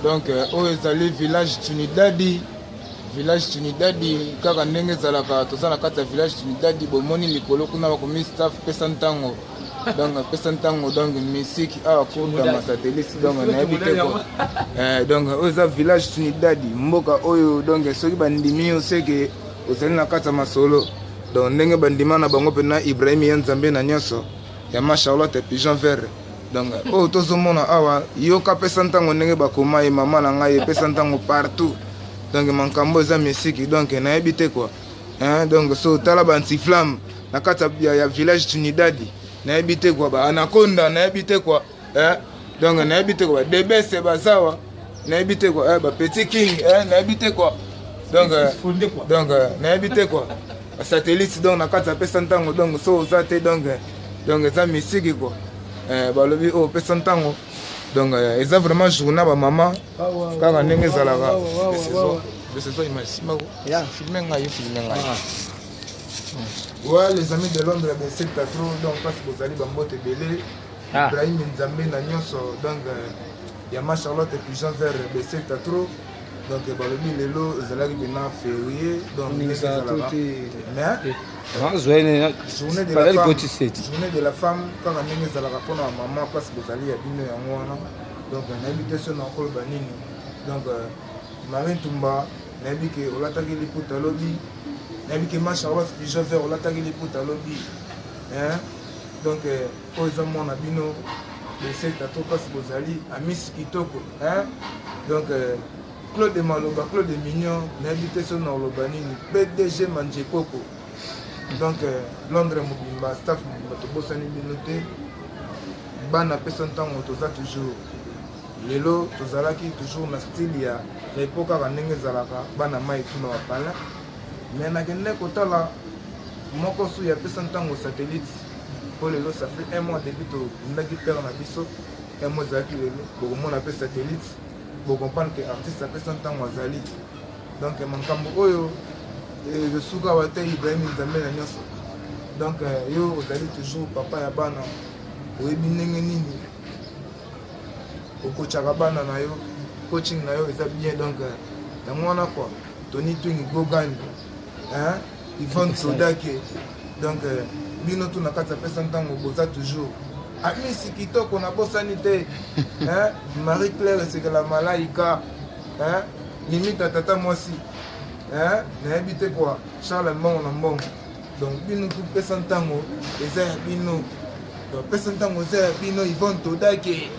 Donc oyo ezali village Trinidad, village Trinidad kaka ndenge ezalaka, toza na kati ya village Trinidad. Bomoni likolo kuna bakomi staff pesa ntango, donc pesa ntango, donc musique awa kotama satellite, donc nayebi te quoi. Donc oyo eza village Trinidad, mboka oyo, donc soki bandimi yo seke ozali na kati ya masolo. Donc ndenge bandima na bango mpena Ibrahim ya Nzambe na nyonso ya ma Charlotte Pigeon Vert. Donc oyo tozomona awa, yoka pesa ntango ndenge bakoma ye, mama na ngai, epesa ntango partout. Donc makambo eza misiki, donc nayebi te quoi, hein? Donc so tala bantiflamme na kati ya village Trinidad, nayebi te quoi, baanaconda, nayebi te quoi, hein? Donc nayebi te quoi, badebese bazawa, nayebi te quoi, bapetit king, hein? Nayebi te quoi, donc nayebi te quoi, basatellite, donc na kati apesa ntango, donc so oza te, donc eza misiki quoi. Balobi oyo pesa ntango, donc eza vraiment journée bamama kaka ndenge ezalaka. Filme ngai, filme ngai. Ouais, les amis de Londres, besecta trop, donc place bozali, bambote ebele. Ibrahim Nzambe na nyonso, donc ya ma Charlotte Pigeon Vert, besecta trop. Donc balobi lelo ezalaki mpena férié, donc ndenge ezalaka, mais journée de la femme, journée de la femme kaka ndenge ezalaka mpona bamama, place bozali, ya bino yango wana. Donc nayebi te so na koloba nini. Donc Marie Ntumba, nayebi ke olataki liputa lobi, nayebi ke ma Charlotte Pigeon Vert olataki liputa lobi. Donc oyo eza mwana bino beseta to place bozali, amisi kitoko. Donc Claude Maloba, Claude Mignon, nayebi te so na koloba nini, PDG Manjekoko. Donc Londres mobimba, staff mobimba, tobosani bino te. Bana pesa ntango, toza toujours. Lelo tozalaki toujours na style ya repos kaka ndenge ezalaka, bana mai tuna bapalin, mais nakende kotala moko su ya pesa ntango satellite, mpo lelo ça fait un mois depuis tobundaki père na biso. Un mois ezalaki lelo, bokomona mpe satellite, bocomprendre ke artiste apesa ntango azali. Donc makambo oyo esuka awa te. Ibrahim Nzambe na nyonso, donc yo ozali toujours papa ya bana, oyebi ndenge nini okotiaka bana na yo, coaching na yo eza bien. Donc yango wana quoi, Tony Twing Gogan, hein? Yvonne Sodake, donc bino tu na kati ya pesa ntango boza toujours. Amisi kitoko, nabosani te, hein? Marie Claire Esekela Malaika, hein? Limita tata mwasi, hein? Nayebi te quoi, Charles Mbongo na Mbongo. Donc bino tu pesa ntango eza ya bino, donc pesa ntango eza ya bino. Yvonne Todake,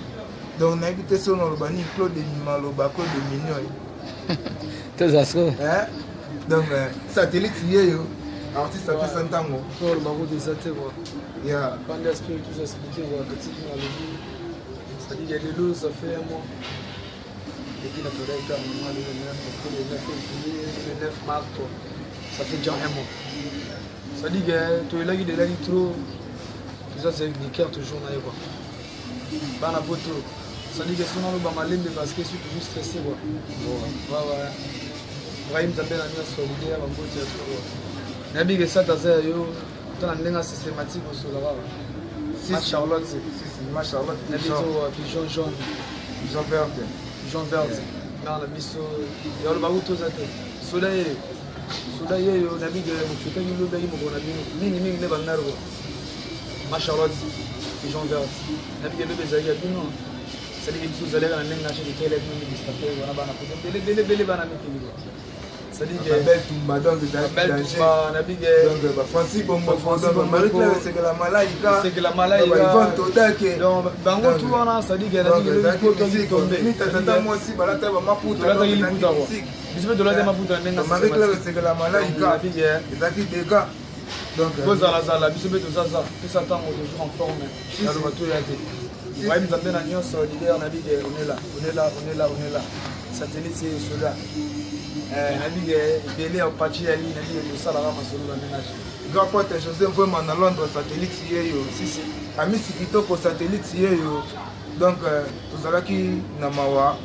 donc nayebi te so naloba nini, Claude Maloba, Claude Mignon. Toza siko. Hein? Donc satellite yeyo, artiste apesa ntango. Toloba eza te quoi. Bande aspect tous expliqué quoi, katiki na lobi, c'est-à-dire lelo ça fait un mois depuis na todaki kaka mama le 9 octobre, le 9 février, le 9 mars quoi. Ça fait déjà un mois, c'est-à-dire que toyelaki delaki trop, toza de cœur toujours na ye quoi. Bana poto, c'est-à-dire que soki naloba malembe parce que je suis toujours stressé quoi. Ouais, Ibrahim Nzambe na nyonso, leader ya bamboti ya trop. Nayebi ke sat aza ya yo to na ndenge systématique osola kaka ma Charlotte. Si, si, ma Charlotte. Na biso pigeon jaune. Pigeon verte. Pigeon verte, mare na biso ya oloba kutu oza te. Soda yeyo, soda yeyo, nayebi ke mofetaki lobaki mokolo na bino mingimingi nde bamare quoi. Ma Charlotte Pigeon Verte, nayebi ke lobi ezalaki ya bino, c'est-à-dire biso ozalaka na ndenge na chete bino mingi stafe wana, bana poto ebele ebele ebele, bana mikili quoi. C'est-à-dire que Belle Tumba, donc Belle Tumba, nayebi ke donc ba Francis Bomboko, donc Marie Claire Esekela Malaika. Esekela Malaika. Yvonne Todake. Donc bango tu wana, c'est-à-dire que nayebi ke lobi poto tombe. Tata mwasi balata ba maputa. Tolataki liputa quoi, biso mpe tolata maputa na ndenge. Marie Claire Esekela Malaika ezalaki dégâts, donc bozalazala, biso mpe tozaza pesa ntango toujours en forme, naloba toya te. Ibrahim Nzambe na nyonso, leader, nayebi ke on est là, on est là, on est là, on est là. Satellite soda, nayebi ke ebele ya pachi yali, nayebi ke tosalaka masolo na ménage. Grand pote José Vraiment na Londres, satellite yeyo. Sisi. Amisi kitoko, satellite yeyo. Donc tozalaki na mawa,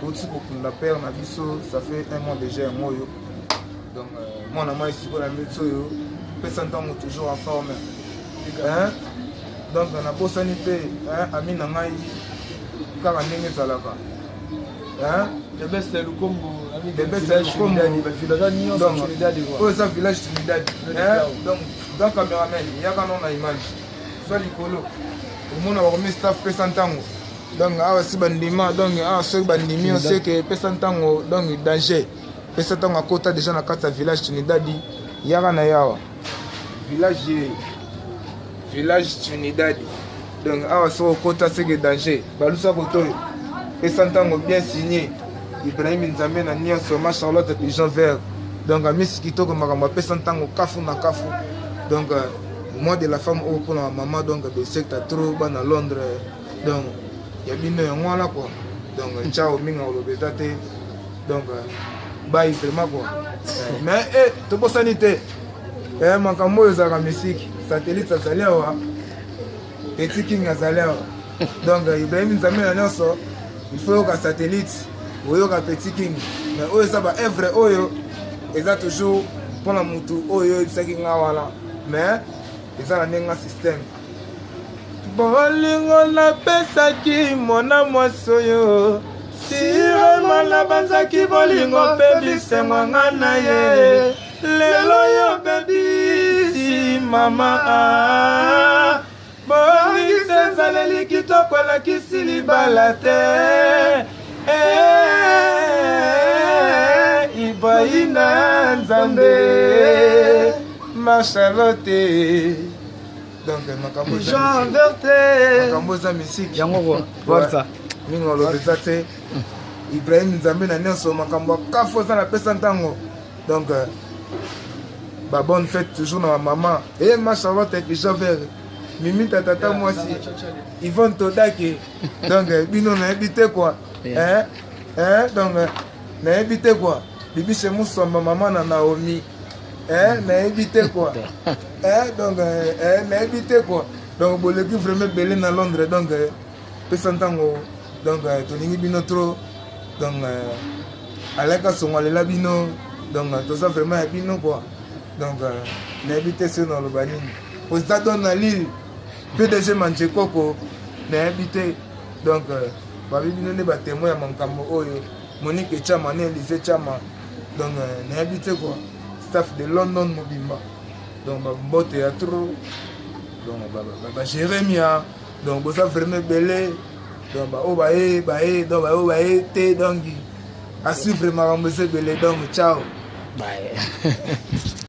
touti kokunda père na biso, ça fait un mois déjà yango oyo. Donc mwana mai sikoyo na miti oyo pesa ntango toujours en forme, hein? Donc nabosani te, ami na ngai. Kaka ndenge ezalaka. Hein? The best ya Lukombo, The best ya Lukombo. Village nyonso Donc, Trinidad quoi. oyo eza village Trinidad. Hein? Donc, za cameraman, yaka no na image. Zwa likolo. Omona bakomi staff pesa ntango. Donc awa si bandima, donc awa soki bandimi oseke pesa ntango, donc danger. Pesa ntango akota déjà na kati ya village Trinidad, yaka na yawa. Village ye. Village Trinidad. Donc awa soki okota seke danger. Balusa kotoyo. Pesa ntango bien signé. Ibrahim Nzambe na nyonso, ma Charlotte Pigeon Vert. Donc amisi kitoko makambo apesa ntango kafu na kafu. Donc mois de la femme oyo mpona mama, donc besecta trop bana Londres. Donc ya bino yango wana quoi. Donc ciao mingi oloba eza te. Donc bye vraiment quoi. Mais tobosani te. Makambo oyo ezalaka misiki. Satellite azali awa. Petit King azali awa. Donc Ibrahim Nzambe na nyonso, il faut yoka satellite, oyoka Petit King. Mais oyo eza ba œuvre oyo eza toujours mpona mutu oyo oyebisaki nga wana. Mais eza na ndenge système. Bolingo napesaki mwana mwasi oyo, sirema nabanzaki bolingo mpe bisengo nga na ye. Lelo yo bebisi mama, bongisa ezaleli kitoko elakisi libala te. Ibrahima Nzambe, ma Charlotte. Donc makambo Jean Verte. makambo eza misiki. Yango quoi. Voir ça. Mingi oloba eza te. Ibrahim Nzambe na nyonso, makambo ya kafu eza napesa ntango. Donc ba bonne fête toujours na mama. Et ma Charlotte et Jean Vert. Mimi tata mwasi. Yvonne Todake. Donc bino nayebi te quoi. Hein? Hein? Donc nayebi te quoi. Bibi chez Moussamba maman na Naomi. Hein? Nayebi te quoi. Hein? Donc nayebi te quoi. Donc boleki vraiment belé na Londres. Donc pesa ntango. Donc tolingi bino trop. Donc aleka songo alela bino. Donc toza vraiment ya bino quoi. Donc nayebi te soki naloba nini. Président Don na Lille, PDG Manjekoko, nayebi te. Donc babi bino nde ba témoin ya makambo oyo. Monique Chama, ne Elise Chama. Donc nayebi te quoi. Staff de London mobimba. Donc ba mbote ya trop. Donc ba Jérémia. Donc boza vraiment belé. Donc ba o ba e ba e donc ba o ba e te donc à suivre makambo eza ebele. Donc ciao. Bye.